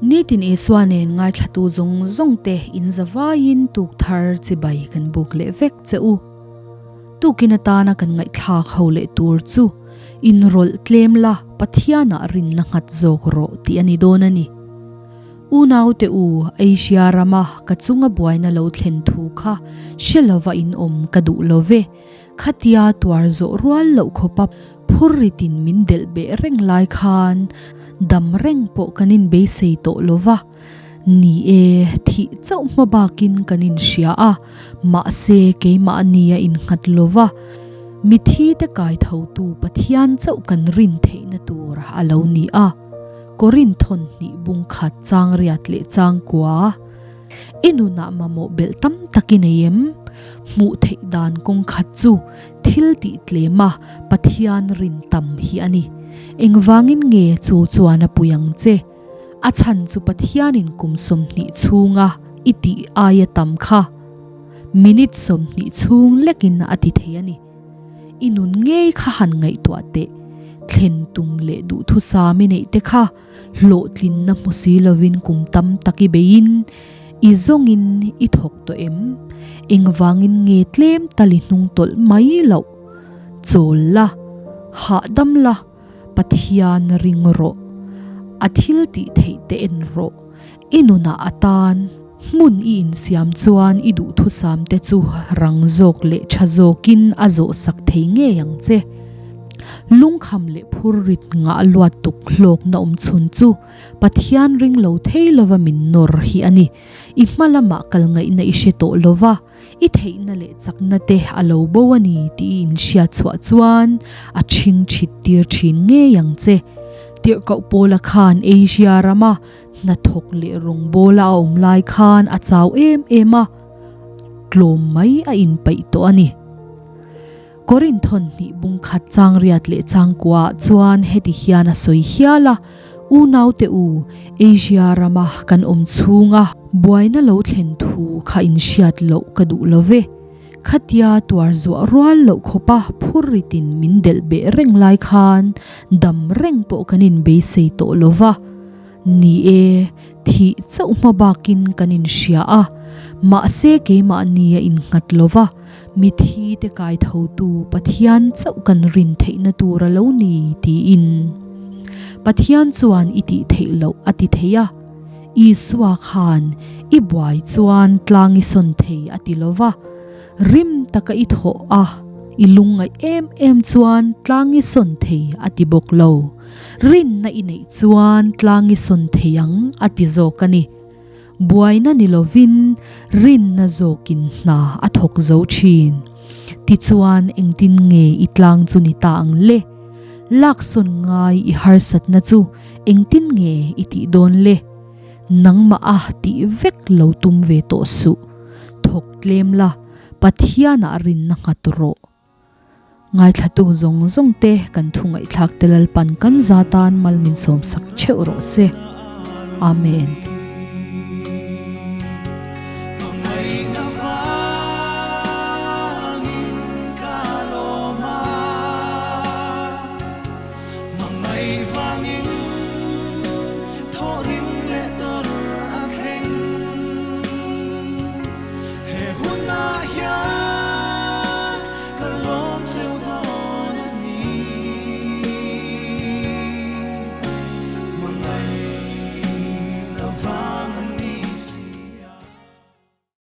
Nitin Isua nen ngaithlatu zawng zawng te in zavaiin tuk thar chibai kan buk leh vek che u. Tukin atana kan ngaihthlak ho leh tur chu inrawlh tlem la Pathianah rinna nghat zawk rawh tih a ni dawn a ni. Unaute u, Asia rama ka chunga buaina lo thlen thu kha hre lova in awm ka duh lo ve. Khatia tuar zawh rual loh khawpa phurritin min delh beh reng lai khan dam reng pawh kan inbeisei tawh lo va. Ni e, thih chauh hma bakin kan inhria a, mahse keimahni a innghat lo va, mithite kai thotu Pathian chauh kan rin theihna tur a lo ni a. Korinthon hnih bung khat chang riat leh chang kua. I nunah mamawh belh tam tak i nei em? Hmuh theih dan kawng khat chu thil tih tlem a Pathian rin tam hi a ni. Engvangin nge chu chuan a pui ang che? A chhan chu Pathianin kum 20 chhunga i tih aia tam kha minute 20 chhung lekin a ti thei a ni. I nun ngei kha han ngaihtuah teh. Thlen tum leh duhthusam i neih te kha Hlawhtlinna hmu si lovin kum tam tak i beiin i zawngin i thawk tawh em? Engvangin nge tlem tal i hnung tawlh mai loh? Chawl la, hahdam la, Pathian ring rawh. A thil tih theih te en rawh. I nunah atan hmun i insiam chuan i duhthusam te chu rang zawk leh tha zawkin a zawh sak thei ngei ang che. Lungkham leh phur rit ngah luat tuk hlawkna awm chhun chu Pathian ring lo thei lova min nawr hi a ni. I hma lamah kal ngaihna i hre tawh lova, i theihna leh chakna te a lo bo a ni tih i inhriat chhuah chuan a ṭhing ṭhit tir ṭhin ngei ang che. Tirhkoh Paula khan Asia rama Hnathawk leh rawngbawla a awm lai khan a chau em em a, tlawm mai a inpeih tawh a ni. Korinthon hnih bung khat chang riat leh chang kuaah chuan heti hian a sawi hial a, Unaute u, Asia rama kan awm chhunga buaina lo thlen thu kha inhriat loh ka duh lo ve. Khatia tuar zuah rual loh khawpa phurritin min delh beh reng lai khan dam reng pawh kan inbeisei tawh lo va. Ni e, thih chauh hma bakin kan inhria a, mahse keimahni a innghat lo va, mithi te kai thotu Pathian chauh kan rin theihna tur a lo ni tiin. Pathian chuan i tih theih loh a ti thei a. Isua khan, I buai chuan tlang i sawn thei a ti lo va, rim taka i thawh a, i lungngaih em em chuan tlang i sawn thei a ti bawk lo. Rinna i neih chuan tlang i sawn thei ang a ti zawk a ni. Buaina ni lovin rinna zawkin hna a thawk zo thin. Tichuan engtin nge i tlang chu ni ta ang le? Laksawn ngai i harsatna chu Engtin nge i tih dawn le? Nangmah a tih vek lo tum ve tawh suh. Thawk tlem la, Pathianah rinna nghat rawh. Ngaithlatu zawng zawng te kan thu ngaihthlak te Lalpan kan za tan mal min sawm sak theuh rawh se. Amen.